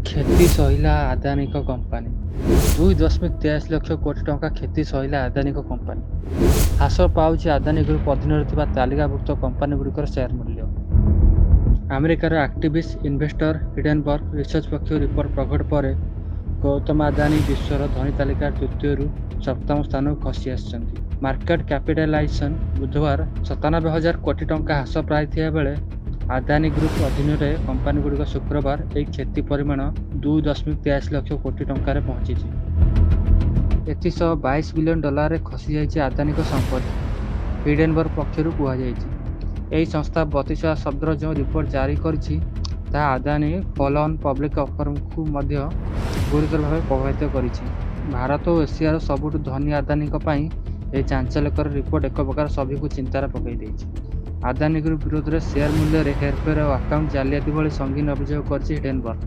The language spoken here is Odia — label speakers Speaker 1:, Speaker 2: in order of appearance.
Speaker 1: କ୍ଷତି ସହିଲା ଆଦାନୀଙ୍କ କମ୍ପାନୀ। 2.83 ଲକ୍ଷ କୋଟି ଟଙ୍କା କ୍ଷତି ସହିଲା ଆଦାନୀଙ୍କ କମ୍ପାନୀ। ହ୍ରାସ ପାଉଛି ଆଦାନୀ ଗ୍ରୁପ୍ ଅଧୀନରେ ଥିବା ତାଲିକାଭୁକ୍ତ କମ୍ପାନୀଗୁଡ଼ିକର ସେୟାର ମୂଲ୍ୟ। ଆମେରିକାର ଆକ୍ଟିଭିଷ୍ଟ ଇନଭେଷ୍ଟର ହିଡେନବର୍ଗ ରିସର୍ଚ୍ଚ ପକ୍ଷରୁ ରିପୋର୍ଟ ପ୍ରକଟ ପରେ ଗୌତମ ଆଦାନୀ ବିଶ୍ୱର ଧନୀ ତାଲିକାରେ ତୃତୀୟରୁ ସପ୍ତମ ସ୍ଥାନକୁ ଖସି ଆସିଛନ୍ତି। ମାର୍କେଟ କ୍ୟାପିଟାଲାଇଜେସନ ବୁଧବାର 97 ହଜାର କୋଟି ଟଙ୍କା ହ୍ରାସ ପାଇଥିବା ବେଳେ ଆଦାନୀ ଗ୍ରୁପ୍ ଅଧୀନରେ କମ୍ପାନୀଗୁଡ଼ିକ ଶୁକ୍ରବାର ଏହି କ୍ଷତି ପରିମାଣ 2.83 ଲକ୍ଷ କୋଟି ଟଙ୍କାରେ ପହଞ୍ଚିଛି। ଏଥିସହ 22 ବିଲିୟନ ଡଲାରରେ ଖସିଯାଇଛି ଆଦାନୀଙ୍କ ସମ୍ପତ୍ତି, ହିଡେନବର୍ଗ ପକ୍ଷରୁ କୁହାଯାଇଛି। ଏହି ସଂସ୍ଥା 32,000 ଶବ୍ଦର ଯେଉଁ ରିପୋର୍ଟ ଜାରି କରିଛି, ତାହା ଆଦାନୀ ଫଲୋଅନ୍ ପବ୍ଲିକ୍ ଅଫରିଂକୁ ମଧ୍ୟ ଗୁରୁତର ଭାବେ ପ୍ରଭାବିତ କରିଛି। ଭାରତ ଓ ଏସିଆର ସବୁଠୁ ଧନୀ ଆଦାନୀଙ୍କ ପାଇଁ ଏହି ଚାଞ୍ଚଲ୍ୟକର ରିପୋର୍ଟ ଏକ ପ୍ରକାର ସଭିଙ୍କୁ ଚିନ୍ତାରେ ପକାଇ ଦେଇଛି। ଆଦାନୀ ଗ୍ରୁପ୍ ବିରୋଧରେ ସେୟାର ମୂଲ୍ୟରେ ହେରଫେର ଓ ଆକାଉଣ୍ଟ ଜାଲିଆତି ଭଳି ସଙ୍ଗୀନ ଅଭିଯୋଗ କରିଛି ହିଡେନବର୍ଗ।